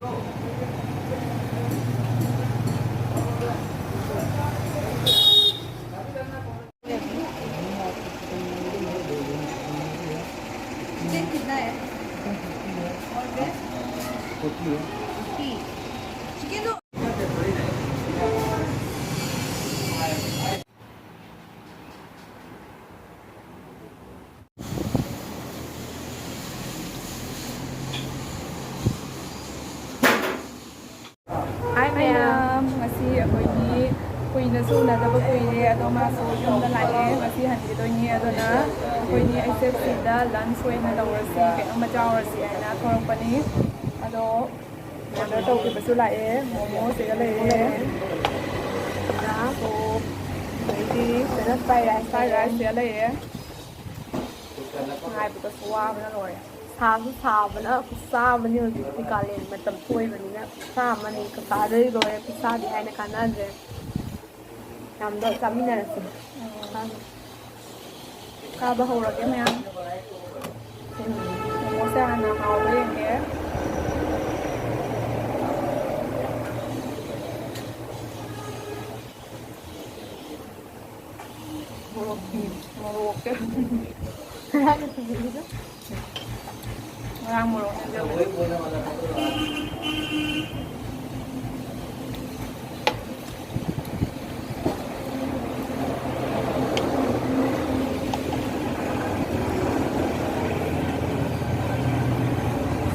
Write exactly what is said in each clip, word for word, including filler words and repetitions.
Chicken कितना है? और वेज? फिफ्टी। चिकन तो Hi ꯃꯌꯥꯝ, ꯉꯁꯤ ꯑꯩꯈꯣꯏꯒꯤ ꯀꯨꯏꯅꯁꯨ ꯎꯅꯗꯕ ꯀꯨꯏꯔꯦ, ꯑꯗꯣ ꯃꯥꯁꯨ ꯌꯨꯝꯗ ꯂꯥꯛꯑꯦ, ꯉꯁꯤ ꯍꯟꯈꯤꯗꯣꯏꯅꯤ꯫ ꯑꯗꯨꯅ ꯑꯩꯈꯣꯏꯒꯤ ꯑꯩꯆ ꯑꯦꯐ ꯁꯤꯗ ꯂꯟꯁ ꯑꯣꯏꯅ ꯇꯧꯔꯁꯤ, ꯀꯩꯅꯣꯝꯃ ꯆꯥꯎꯔꯁꯤ ꯍꯥꯏꯅ ꯊꯣꯔꯛꯄꯅꯤ꯫ ꯑꯗꯣ ꯑꯣꯔꯗꯔ ꯇꯧꯈꯤꯕꯁꯨ ꯂꯥꯛꯑꯦ, ꯃꯣꯃꯣ ꯁꯤꯗ ꯂꯩꯔꯦ, ꯁꯣꯞ, ꯑꯗꯩꯗꯤ ꯁꯤꯗ ꯐ꯭ꯔꯥꯏ ꯔꯥꯏꯁ ꯐ꯭ꯔꯥꯏ ꯔꯥꯏꯁ ꯁꯤꯗ ꯂꯩꯔꯦ꯫ ꯉꯥꯏꯕꯗꯁꯨ ꯋꯥꯕꯅ ꯂꯣꯏꯔꯦ꯫ ꯁꯥꯁꯨ ꯁꯥꯕꯅ ꯈꯨꯠꯁꯥ ꯑꯃꯅꯤ ꯍꯧꯖꯤꯛꯇꯤ, ꯀꯥꯂꯦꯟ ꯃꯇꯝꯁꯨ ꯑꯣꯏꯕꯅꯤꯅ ꯈꯨꯠꯁꯥ ꯑꯃꯅꯤ꯫ ꯀꯀꯥꯗꯩ ꯂꯣꯏꯔꯦ ꯈꯨꯠꯁꯥꯗꯤ ꯍꯥꯏꯅ ꯀꯥꯟꯅꯗ꯭ꯔꯦ꯫ ꯃꯌꯥꯝꯗꯣ ꯆꯥꯃꯤꯟꯅꯔꯁꯤ꯫ ꯆꯥꯕ ꯍꯧꯔꯒꯦ ꯃꯌꯥꯝ꯫ ꯃꯣꯃꯣꯁꯦ ꯍꯥꯟꯅ ꯍꯥꯎꯕ꯭ꯔꯥ ꯌꯦꯡꯒꯦ꯫ ꯃꯣꯔꯣꯛ, ꯎꯝ, ꯃꯣꯔꯣꯛꯁꯦ꯫ ꯉꯔꯥꯡ ꯃꯣꯔꯣꯛ ꯍꯦꯟꯖꯜꯂꯦ꯫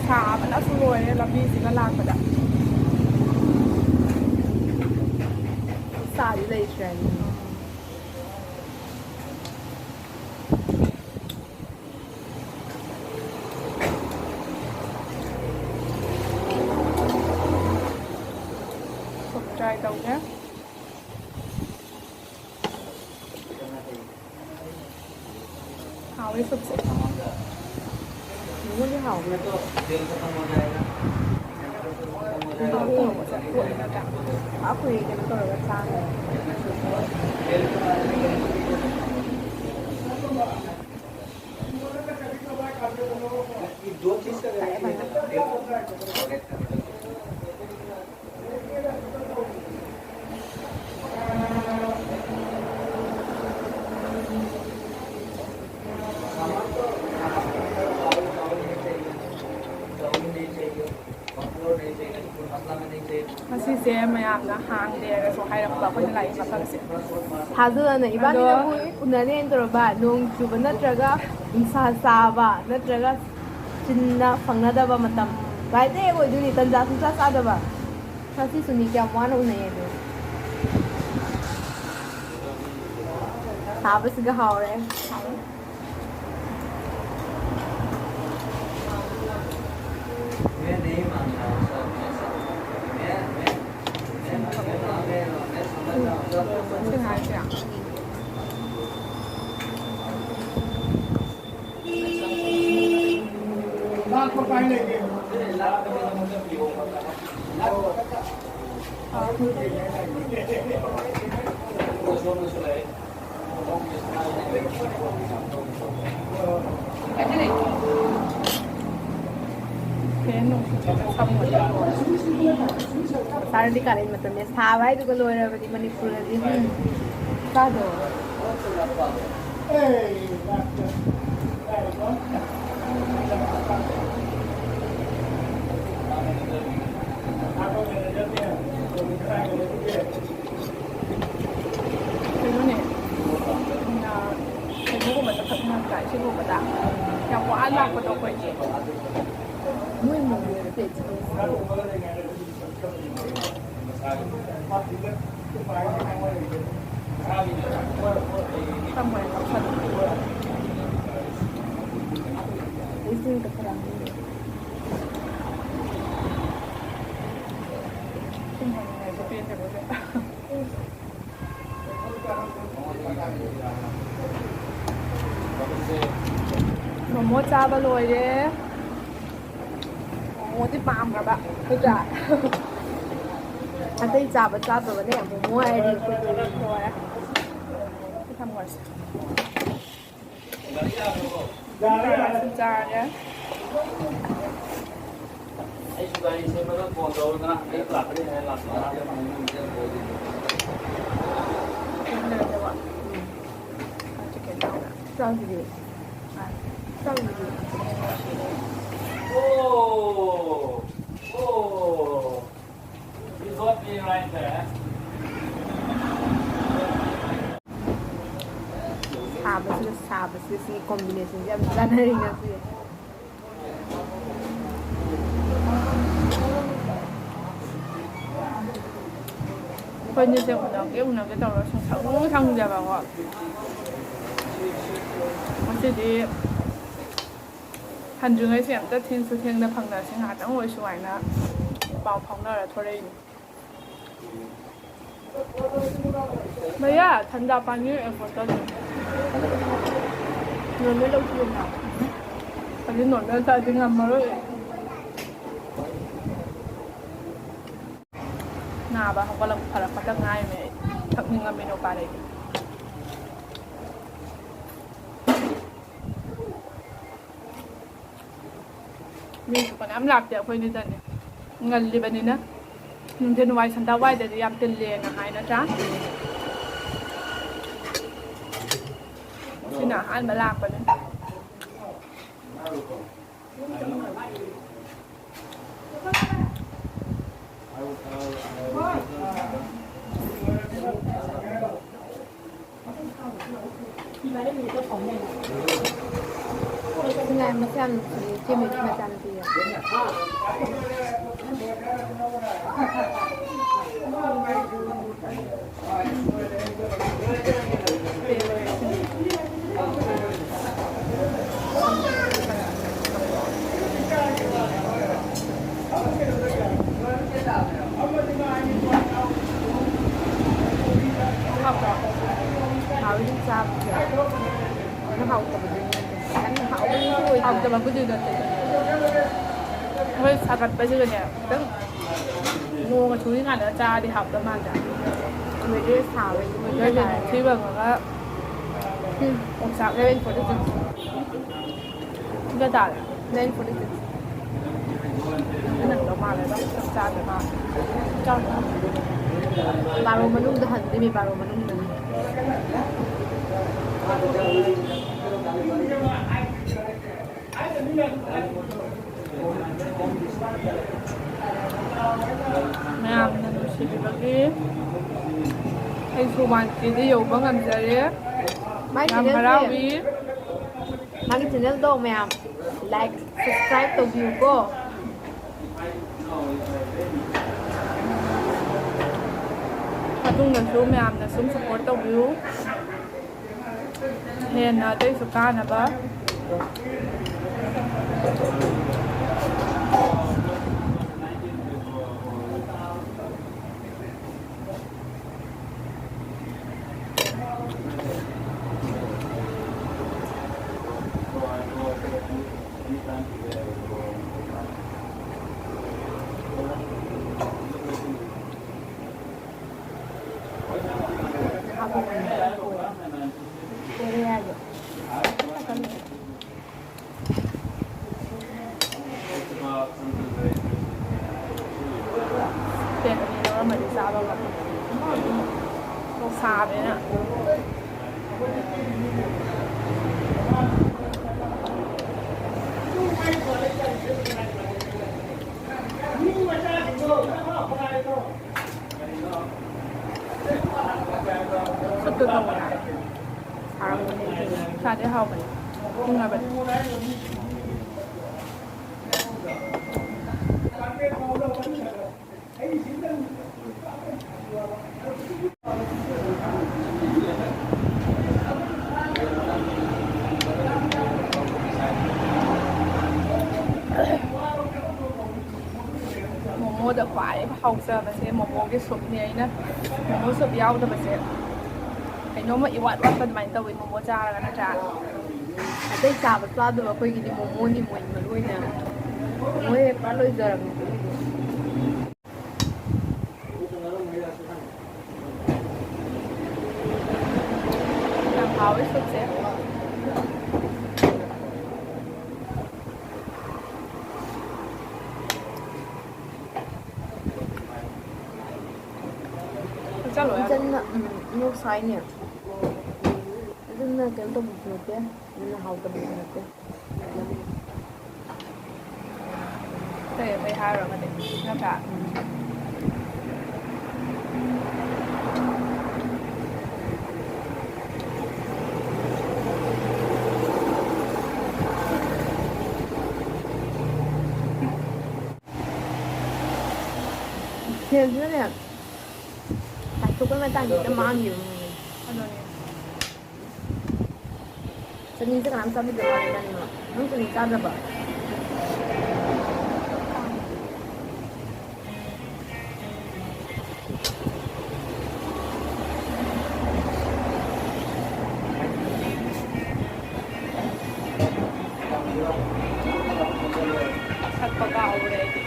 ꯁꯥꯕꯅꯁꯨ ꯂꯣꯏꯔꯦ ꯂꯝꯕꯤꯁꯤꯒ ꯂꯥꯛꯄꯗ꯫ ꯁꯥꯗꯤ ꯂꯩꯇ꯭ꯔꯦ꯫ ꯁꯨꯞ ꯇ꯭ꯔꯥꯏ ꯇꯧꯒꯦ꯫ ꯍꯥꯎꯋꯦ ꯁꯨꯞꯁꯦ꯫ ꯃꯣꯃꯣꯗꯤ ꯍꯥꯎꯕꯅꯦ꯫ ꯃꯣꯃꯣ ꯊꯣꯡꯕꯁꯦ ꯇꯣꯠꯂꯤ ꯅꯠꯇ꯭ꯔꯥ? ꯑꯩꯈꯣꯏ ꯀꯩꯅꯣ ꯇꯧꯔꯒ ꯆꯥꯅꯤ꯫ ꯉꯁꯤꯁꯦ ꯃꯌꯥꯝꯅ ꯍꯥꯡꯗꯦꯅꯁꯨ ꯍꯥꯏꯔꯛꯄ ꯑꯩꯈꯣꯏꯅ ꯂꯥꯛꯏ ꯃꯐꯝꯁꯦ꯫ ꯊꯥꯖꯗꯅ ꯏꯕꯥꯅꯤꯅꯕꯨ ꯑꯗꯣ ꯍꯦꯛ ꯎꯅꯅꯤ ꯍꯥꯏꯅ ꯇꯧꯔꯕ, ꯅꯣꯡ ꯆꯨꯕ ꯅꯠꯇ꯭ꯔꯒ ꯅꯨꯡꯁꯥ ꯁꯥꯕ ꯅꯠꯇ꯭ꯔꯒ ꯆꯤꯟꯅ ꯐꯪꯅꯗꯕ ꯃꯇꯝ ꯀꯥꯏꯗ ꯍꯦꯛ ꯑꯣꯏꯗꯣꯏꯅꯤ, ꯇꯟꯖꯥ ꯁꯨꯡꯆꯥ ꯆꯥꯗꯕ꯫ ꯉꯁꯤꯁꯨꯅꯤ ꯀꯌꯥꯝ ꯋꯥꯅ ꯎꯅꯩ ꯑꯗꯣ꯫ ꯁꯥꯕꯁꯤꯒ ꯍꯥꯎꯔꯦ꯫ ꯁꯥꯔꯗꯤ ꯀꯥꯂꯦꯟ ꯃꯇꯝꯅꯦ, ꯁꯥꯕ ꯍꯥꯏꯗꯨꯒ ꯂꯣꯏꯔꯕꯅꯤ ꯃꯅꯤꯄꯨꯔꯗꯗꯤ꯫ ꯎꯝ꯫ ꯆꯥꯗꯣ꯫ ꯀꯩꯅꯣꯅꯦ, ꯎꯝ, ꯀꯩꯅꯣꯒꯨꯝꯕ ꯆꯠꯊꯣꯛꯅꯤꯡꯉꯝꯗꯥꯏ ꯁꯤꯒꯨꯝꯕꯗ ꯌꯥꯝ ꯋꯥꯅ ꯂꯥꯛꯄꯗꯣ ꯑꯩꯈꯣꯏꯗꯤ꯫ ꯃꯣꯏ ꯃꯣꯃꯣ ꯄ꯭ꯂꯦꯠꯁꯦ ꯇꯝꯃꯣꯏ ꯇꯧꯁꯜꯂꯨ꯫ ꯑꯩꯁꯨ ꯈꯔ ꯁꯨꯝ ꯍꯪꯉꯤꯉꯩꯗ ꯄꯦꯟꯗꯕꯒ꯫ ꯃꯣꯃꯣ ꯆꯥꯕ ꯂꯣꯏꯔꯦ꯫ ꯃꯣꯃꯣꯗꯤ ꯄꯥꯝꯈ꯭ꯔꯕ, ꯅꯠꯇ꯭ꯔꯥ? ꯑꯇꯩ ꯆꯥꯕ ꯆꯥꯗꯕꯅꯦ, ꯃꯣꯃꯣ ꯍꯥꯏꯔꯗꯤ ꯑꯩꯈꯣꯏꯗꯤ ꯂꯣꯏꯔꯦ꯫ ꯁꯤ ꯊꯝꯈ꯭ꯔꯁꯤ꯫ ꯁꯤ ꯆꯥꯔꯦ꯫ ꯑꯩꯁꯨ ꯒꯥꯔꯤ ꯁꯦꯝꯕꯗ ꯐꯣꯟ ꯇꯧꯔꯒ ꯑꯌꯨꯛ ꯂꯥꯛꯀꯅꯤ ꯍꯥꯏ ꯂꯥꯛꯄ꯫ ꯆꯥꯎꯁꯤꯗꯤ꯫ ꯆꯥꯎꯁꯤꯗꯤ꯫ ꯑꯣ꯫ ꯑꯣ꯫ ꯁꯥꯕꯁꯤꯒ ꯁꯥꯕꯁꯤꯒ ꯁꯤꯒꯤ combination ꯁꯦ ꯌꯥꯝ ꯆꯥꯟꯅꯔꯤ ꯉꯁꯤ꯫ ꯑꯩꯈꯣꯏꯅꯤꯁꯦ ꯎꯅꯒꯦ ꯎꯅꯒꯦ ꯇꯧꯔ ꯁꯨꯡꯁꯪ ꯁꯪꯗꯦꯕꯀꯣ꯫ ꯉꯁꯤꯗꯤ ꯍꯟꯗ꯭ꯔꯤꯉꯩꯁꯦ ꯑꯝꯇ ꯊꯦꯡꯁꯨ ꯊꯦꯡꯅ ꯐꯪꯅꯁꯤ, ꯉꯥꯏꯍꯥꯛꯇꯪ ꯑꯣꯏꯁꯨ ꯍꯥꯏꯅ ꯄꯥꯎ ꯐꯥꯎꯅꯔ ꯊꯣꯔꯛꯏꯅꯤ꯫ ꯃꯌꯥ ꯊꯟꯗꯥ ꯄꯥꯅꯤ ꯑꯦꯌꯥꯔꯄꯣꯔꯠꯇ ꯑꯗꯨꯝ ꯅꯣꯔꯃꯦꯜ ꯂꯧꯁꯤꯗꯅ꯫ ꯑꯗꯨ ꯅꯣꯔꯃꯦꯜ ꯇꯥꯗꯤ ꯉꯝꯃꯔꯣꯏ꯫ ꯅꯥꯕ ꯍꯧꯒꯠꯂꯛꯄ ꯐꯔꯛꯄꯗ ꯉꯥꯏꯔꯤꯅꯦ ꯑꯩ꯫ ꯊꯛꯅꯤꯡꯉꯝꯃꯤꯅ ꯎꯄꯥꯏ ꯂꯩꯇꯦ꯫ ꯃꯤꯁꯨ ꯀꯅꯥꯝ ꯂꯥꯛꯇꯦ ꯑꯩꯈꯣꯏꯅꯤꯗꯅꯦ꯫ ꯉꯜꯂꯤꯕꯅꯤꯅ꯫ ꯅꯨꯡꯊꯤꯜ ꯋꯥꯏ ꯁꯟꯗ ꯋꯥꯏꯗꯗꯤ ꯌꯥꯝ ꯇꯤꯜꯂꯦꯅ ꯍꯥꯏ ꯅꯠꯇ꯭ꯔꯥ? ꯁꯤꯅ ꯑꯍꯥꯟꯕ ꯂꯥꯛꯄꯅꯤ꯫ ꯁꯤꯅ ꯃꯆꯥ ꯅꯨꯄꯤ, ꯏꯆꯦ ꯃꯆꯥ ꯅꯨꯄꯤ꯫ ꯍꯥꯎꯕ꯭ꯔꯣ? ꯍꯥꯎꯋꯤ, ꯑꯗꯨꯝ ꯆꯥꯕꯁꯦ꯫ ꯌꯥꯝ ꯀꯟꯅ ꯍꯥꯎꯇꯕꯗꯤ ꯅꯠꯇꯦ꯫ ꯀꯟꯅ ꯍꯥꯎꯕꯗꯤ ꯑꯣꯏꯗꯦ꯫ ꯍꯥꯎꯇꯕꯕꯨꯗꯤ ꯅꯠꯇꯦ꯫ ꯍꯣꯏ, ꯁꯥꯒꯠꯄꯁꯤꯒꯅꯦ, ꯈꯤꯇꯪ ꯅꯣꯡꯒ ꯆꯨꯔꯤ ꯀꯥꯟꯗ ꯆꯥꯔꯗꯤ ꯍꯥꯎꯗꯧ ꯃꯥꯟꯗ꯭ꯔꯥ? Weather ꯁꯥꯕꯒꯤ weather ꯁꯦ ꯅꯨꯡꯊꯤꯜ ꯐꯪꯉꯒ ꯎꯝ꯫ ꯑꯣꯝꯆꯥꯛꯅꯔꯦ꯫ Nine forty six꯫ ꯄꯨꯡ ꯀꯌꯥ ꯇꯥꯔꯦ? Nine forty six꯫ ꯅꯪꯗꯧ ꯃꯥꯜꯂꯦ, ꯅꯪ ꯆꯥꯛ ꯆꯥꯗ꯭ꯔ ꯃꯥꯜꯂꯦ꯫ ꯆꯥꯛ ꯆꯥ-, ꯕꯥꯔꯣ ꯃꯅꯨꯡꯗ ꯍꯟꯗꯣꯏꯅꯦ, ꯕꯥꯔꯣ ꯃꯅꯨꯡꯗꯅꯦ꯫ ꯃꯌꯥꯝꯅ ꯅꯨꯡꯁꯤ ꯁꯤꯕꯒꯤ ꯑꯩꯁꯨ ꯋꯥꯟ ꯀꯦꯗꯤ ꯌꯧꯕ ꯉꯝꯖꯔꯦ꯫ ꯃꯥꯏ ꯌꯥꯝ ꯆꯦꯅꯦꯜꯁꯦ ꯍꯔꯥꯎꯏ꯫ ꯃꯥꯒꯤ ꯆꯦꯅꯦꯜꯗꯣ ꯃꯌꯥꯝ ꯂꯥꯏꯛ, ꯁꯕꯁꯀ꯭ꯔꯥꯏꯕ ꯇꯧꯕꯤꯌꯨꯀꯣ꯫ ꯃꯇꯨꯡꯗꯁꯨ ꯃꯌꯥꯝꯅ ꯁꯨꯝ ꯁꯞꯄꯣꯔꯠ ꯇꯧꯕꯤꯌꯨ꯫ ꯍꯦꯟꯅ ꯑꯇꯩꯁꯨ ꯀꯥꯟꯅꯕ꯫ ꯄ꯭ꯂꯦꯠ ꯑꯅꯤ ꯂꯧꯔꯝꯃꯗꯤ ꯆꯥꯕ ꯉꯝꯃꯤ꯫ ꯁꯥꯕꯅꯤꯅ꯫ ꯁꯨꯞꯇꯣ ꯊꯣꯡꯉꯣ꯫ ꯁꯥꯔꯝꯒꯅꯤ꯫ ꯁꯥꯗꯤ ꯍꯥꯎꯕꯅꯤ꯫ ꯏꯪꯉꯕꯅꯤ꯫ ꯃꯣꯃꯣꯗ ꯈ꯭ꯋꯥꯏ ꯍꯥꯎꯖꯕꯁꯦ ꯃꯣꯃꯣꯒꯤ ꯁꯨꯞꯅꯤ꯫ ꯑꯩꯅ ꯃꯣꯃꯣ ꯁꯨꯞ ꯌꯥꯎꯗꯕꯁꯦ ꯀꯩꯅꯣꯝꯃ ꯏꯋꯥꯠ ꯋꯥꯠꯄ ꯑꯗꯨꯃꯥꯏꯅ ꯇꯧꯋꯤ ꯃꯣꯃꯣ ꯆꯥꯔꯒ, ꯅꯠꯇ꯭ꯔꯥ? ꯑꯇꯩ ꯆꯥꯕ ꯆꯥꯗꯕ ꯑꯩꯈꯣꯏꯒꯤꯗꯤ ꯃꯣꯃꯣꯅꯤ ꯃꯣꯏ ꯃꯔꯨ ꯑꯣꯏꯅ꯫ ꯃꯣꯏ ꯄꯨꯔꯥ ꯂꯣꯏꯖꯔꯕꯅꯤ꯫ ꯌꯥꯝ ꯍꯥꯎꯋꯦ ꯁꯨꯞꯁꯦ꯫ ꯆꯠꯂꯣ ꯌꯥꯔꯦ꯫ ꯏꯆꯟꯅ, ꯎꯝ, ꯅꯣꯛ ꯁꯥꯏꯅꯦ꯫ ꯑꯗꯨꯅ ꯀꯩꯅꯣ ꯇꯧꯕꯁꯨ ꯅꯠꯇꯦ, ꯑꯗꯨꯅ ꯍꯥꯎꯇꯕꯁꯨ ꯅꯠꯇꯦ꯫ ꯑꯇꯩ ꯑꯇꯩ ꯍꯥꯏꯔꯨꯔꯒꯗꯤ ꯅꯠꯇ꯭ꯔꯥ? ꯁꯦꯜꯁꯤꯅꯅꯦ, ꯇꯥꯏꯊꯣꯛꯄꯩ ꯃꯇꯥꯡꯁꯤꯗ ꯃꯥꯡꯈꯤꯕꯅꯦ꯫ ꯑꯗꯨꯅꯦ꯫ ꯆꯅꯤꯁꯦ ꯀꯅꯥꯝ ꯆꯥꯕꯤꯗꯕ ꯃꯥꯜꯂꯦ ꯏꯕꯥꯅꯤꯃꯛ꯫ ꯅꯪ ꯆꯅꯤ ꯆꯥꯗ꯭ꯔꯕ? ꯁꯛꯄ ꯀꯥꯎꯔꯦ ꯑꯩꯗꯤ꯫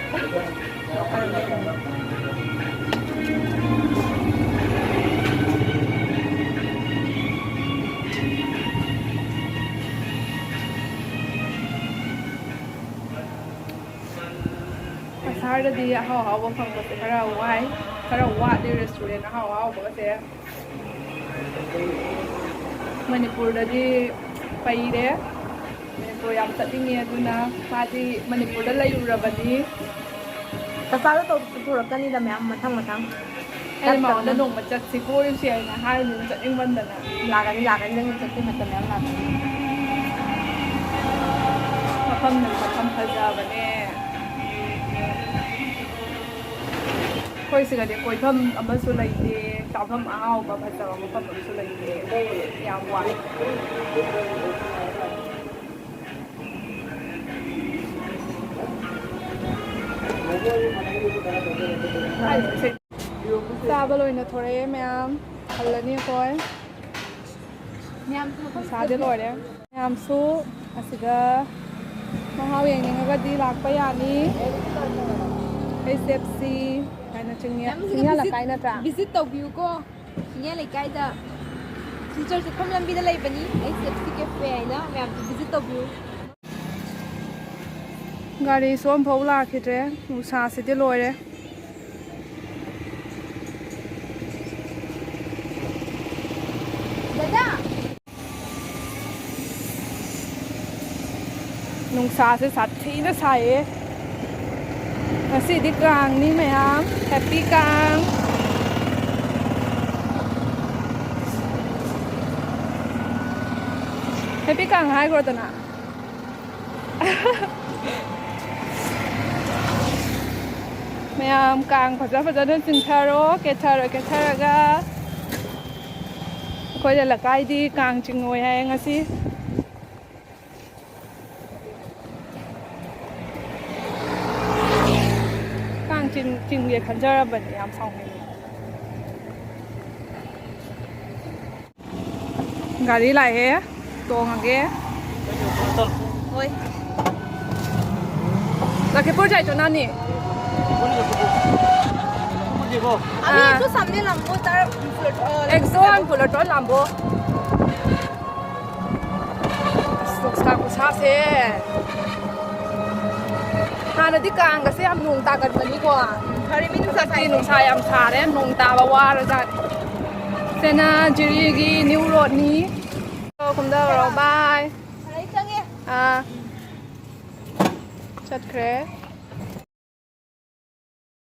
ꯀꯁꯥꯔꯗꯗꯤ ꯑꯍꯥꯎ ꯑꯍꯥꯎꯕ ꯐꯪꯕꯁꯦ ꯈꯔ ꯋꯥꯏ, ꯈꯔ ꯋꯥꯠꯂꯦ ꯔꯦꯁꯇꯨꯔꯦꯟ ꯑꯍꯥꯎ ꯑꯍꯥꯎꯕꯒꯁꯦ꯫ ꯃꯅꯤꯄꯨꯔꯗꯗꯤ ꯄꯩꯔꯦ꯫ ꯃꯅꯤꯄꯨꯔ ꯌꯥꯝ ꯆꯠꯅꯤꯡꯉꯦ, ꯑꯗꯨꯅ ꯃꯥꯗꯤ ꯃꯅꯤꯄꯨꯔꯗ ꯂꯩꯔꯨꯔꯕꯅꯤ꯫ ꯀꯁꯥꯔꯗ ꯇꯧ-, ꯄꯨꯊꯣꯔꯛꯀꯅꯤꯗ ꯃꯌꯥꯝ ꯃꯊꯪ ꯃꯊꯪ꯫ ꯑꯩꯅ ꯃꯉꯣꯟꯗ ꯇꯞ ꯇꯞꯅ꯫ "ꯅꯣꯡꯃ ꯆꯠꯁꯤ ꯀꯣꯏꯔꯨꯁꯤ" ꯍꯥꯏꯅ ꯍꯥꯏꯔꯤꯅꯤ, ꯆꯠꯅꯤꯡꯃꯟꯗꯅ꯫ ꯂꯥꯛꯀꯅꯤ, ꯂꯥꯛꯀꯅꯤ, ꯅꯪꯒꯤ ꯆꯠꯄꯩ ꯃꯇꯝ ꯃꯌꯥꯝ ꯂꯥꯛꯀꯅꯤ꯫ ꯃꯐꯝꯅ ꯃꯐꯝ ꯐꯖꯕꯅꯦ꯫ ꯑꯩꯈꯣꯏ ꯁꯤꯗꯗꯤ ꯀꯣꯏꯐꯝ ꯑꯃꯁꯨ ꯂꯩꯇꯦ, ꯆꯥꯐꯝ ꯑꯍꯥꯎꯕ ꯐꯖꯕ ꯃꯐꯝ ꯑꯃꯁꯨ ꯂꯩꯇꯦ꯫ ꯌꯥꯝ ꯋꯥꯏ꯫ ꯆꯥꯕ ꯂꯣꯏꯅ ꯊꯣꯔꯛꯑꯦ ꯃꯌꯥꯝ꯫ ꯍꯜꯂꯅꯤ ꯑꯩꯈꯣꯏ꯫ ꯃꯌꯥꯝ ꯊꯕꯛ ꯄꯩꯁꯥꯗꯤ ꯂꯣꯏꯔꯦ꯫ ꯃꯌꯥꯝꯁꯨ ꯑꯁꯤꯗ ꯃꯍꯥꯎ ꯌꯦꯡꯅꯤꯡꯉꯒꯗꯤ ꯂꯥꯛꯄ ꯌꯥꯅꯤ꯫ ꯑꯩꯆ ꯑꯦꯐ ꯁꯤ ꯍꯥꯏꯅ ꯆꯤꯡꯌꯥ-, ꯃꯌꯥꯝꯁꯤꯗ ꯆꯤꯡꯌꯥ visit, ꯂꯩꯀꯥꯏ ꯅꯠꯇ꯭ꯔꯥ? Visit ꯇꯧꯕꯤꯌꯨꯀꯣ꯫ ꯆꯤꯡꯌꯥ ꯂꯩꯀꯥꯏꯗ ꯁꯤꯜꯆꯔ ꯆꯠꯐꯝ ꯂꯝꯕꯤꯗ ꯂꯩꯕꯅꯤ, ꯑꯩꯆ ꯑꯦꯐ ꯁꯤ cafe ꯍꯥꯏꯅ, ꯃꯌꯥꯝꯁꯨ visit ꯇꯧꯕꯤꯌꯨ꯫ ꯒꯥꯔꯤꯁꯨ ꯑꯝꯐꯥꯎ ꯂꯥꯛꯈꯤꯗ꯭ꯔꯦ, ꯅꯨꯡꯁꯥꯁꯤꯗꯤ ꯂꯣꯏꯔꯦ꯫ ꯗꯗꯥ! ꯅꯨꯡꯁꯥꯁꯦ ꯁꯥꯊꯤꯅ ꯁꯥꯏꯌꯦ꯫ ꯉꯁꯤꯗꯤ ꯀꯥꯡꯅꯤ ꯃꯌꯥꯝ꯫ Happy ꯀꯥꯡ! Happy ꯀꯥꯡ ꯍꯥꯏꯈ꯭ꯔꯣꯗꯅ꯫ ꯃꯌꯥꯝ ꯀꯥꯡ ꯐꯖ ꯐꯖꯅ ꯆꯤꯡꯊꯔꯣ, ꯀꯦꯊꯔ ꯀꯦꯊꯔꯒ꯫ ꯑꯩꯈꯣꯏꯗ ꯂꯩꯀꯥꯏꯗꯤ ꯀꯥꯡ ꯆꯤꯡꯉꯣꯏ ꯍꯥꯏꯌꯦ ꯉꯁꯤ꯫ ꯀꯥꯡ ꯆꯤꯡ-, ꯆꯤꯡꯒꯦ ꯈꯟꯖꯔꯕꯅꯤ, ꯌꯥꯝ ꯁꯥꯎꯅꯤꯡꯉꯤ꯫ ꯒꯥꯔꯤ ꯂꯥꯛꯑꯦ, ꯇꯣꯡꯉꯒꯦ꯫ ꯍꯣꯏ꯫ ꯂꯈꯤꯄꯨꯔ ꯆꯥꯏꯇꯣ ꯅꯥꯅꯤ? আমি আহ। একটু সামনে লামবো, তার, আহ, একজন ফুলটো লামবো। ꯑꯁ, ꯅꯨꯡꯁꯥ ꯈꯨꯁꯥꯁꯦ꯫ ꯍꯥꯟꯅꯗꯤ ꯀꯥꯡꯒꯁꯦ ꯌꯥꯝ ꯅꯣꯡ ꯇꯥꯒꯟꯕꯅꯤꯀꯣ꯫ ꯐꯔꯦ, ꯃꯤ ꯅꯨꯡꯁꯥ ꯍꯟꯗꯛꯇꯤ ꯁꯥꯏ꯫ ꯅꯨꯡꯁꯥ ꯌꯥꯝ ꯁꯥꯔꯦ, ꯅꯣꯡ ꯇꯥꯕ ꯋꯥꯔꯖꯥꯠꯅꯤ꯫ ꯁꯤꯅ ꯖꯤꯔꯤꯒꯤ ꯅ꯭ꯌꯨ ꯔꯣꯗꯅꯤ꯫ ꯀꯨꯝꯊꯔꯣ, ꯕꯥꯏ꯫ ꯐꯔꯦ, ꯆꯪꯉꯦ꯫ ꯑꯥ꯫ ꯆꯠꯈ꯭ꯔꯦ꯫